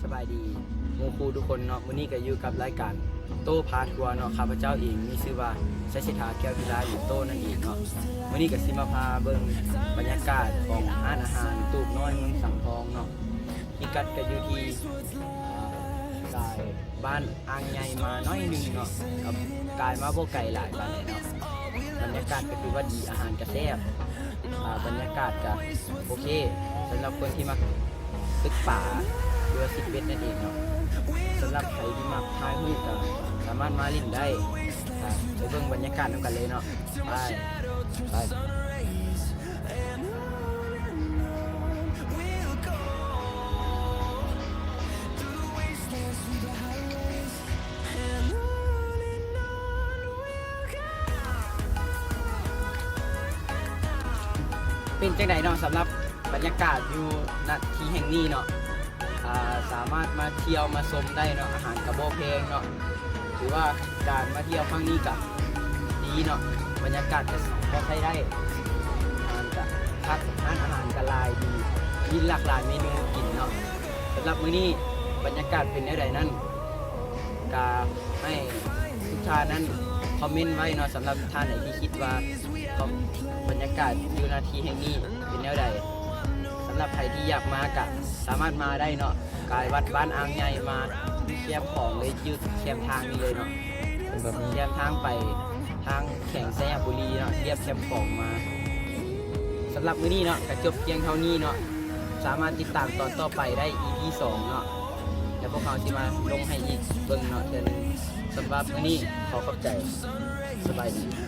ສະບາຍດີໝູ່ຄູ່ທຸກຄົນເນາະ, ມື້ນີ້ກໍຢູ່ກັບລາຍການໂຕ້ພາທົວເນາະ. ຂ້າພະເຈົ້າເອງມີຊື່ວ່າ ໄຊເສດຖາ ແກ້ວພິລາ ຫຼື ໂຕ້ນັ້ນເອງເນາະ. ມື້ນີ້ກໍຊິມາພາເບິ່ງບັນຍາກາດຂອງຮ້ານອາຫານຕູບນ້ອຍເມືອງສັງທອງເນາະ. ພິກັດກໍຢູ່ທີ່ ອ່າ ກາຍບ້ານອ່າງໃຫຍ່ມາໜ້ອຍໜຶ່ງເນາະ, ກໍກາຍມາບໍ່ໄກຫຼາຍປານໃດເນາະ. ບັນຍາກາດກໍຖືວ່າດີ, ອາຫານກໍແຊບ, ອ່າ ບັນຍາກາດກໍໂອເຄ ສຳລັບຄົນທີ່ມັກຕຶກປາ ຫຼືວ່າຊິກເບັດນັ້ນເອງເນາະ. ສຳລັບໃຜທີ່ມັກຖ່າຍຮູບກໍສາມາດມາຫຼິ້ນໄດ້. ອ່າ ໄປເບິ່ງບັນຍາກາດນຳກັນເລີຍເນາະ. ໄປ ໄປ. ເປັນຈັ່ງໃດເນາະ ສຳລັບບັນຍາກາດຢູ່ ນະ ທີ່ແຫ່ງນີ້ເນາະ? ອ່າ ສາມາດມາທ່ຽວມາຊົມໄດ້ເນາະ, ອາຫານກໍບໍ່ແພງເນາະ. ຖືວ່າການມາທ່ຽວຄັ້ງນີ້ກໍດີເນາະ, ບັນຍາກາດກໍພໍໃຊ້ໄດ້, ອາຫານກໍຄັກ, ຮ້ານອາຫານກໍຫຼາຍດີ, ມີຫຼາກຫຼາຍເມນູກິນເນາະ. ສຳລັບມື້ນີ້ບັນຍາກາດເປັນແນວໃດນັ້ນ ກໍໃຫ້ທຸກທ່ານນັ້ນຄອມເມັນໄວ້ເນາະ, ສຳລັບທ່ານໃດທີ່ຄິດວ່າບັນຍາກາດຢູ່ ນະ ທີ່ແຫ່ງນີ້ເປັນແນວໃດ. ສຳລັບໃຜທີ່ຢາກມາກໍສາມາດມາໄດ້ເນາະ, ກາຍວັດບ້ານອ່າງໃຫຍ່ມາແຄມຂອງເລີຍ, ຢູ່ແຄມທາງນີ້ເລີຍເນາະ, ແຄມທາງໄປທາງແຂວງໄຊຍະບູລີເນາະ, ລຽບແຄມຂອງມາ. ສຳລັບມື້ນີ້ເນາະ ກໍຈົບພຽງເທົ່ານີ້ເນາະ, ສາມາດຕິດຕາມຕອນຕໍ່ໄປໄດ້ ອີພີ ສອງເນາະ, ແລ້ວພວກເຮົາຊິມາລົງໃຫ້ອີກເບິ່ງເນາະເທື່ອໜຶ່ງ. ສຳລັບມື້ນີ້ຂໍຂອບໃຈ, ສະບາຍດີ.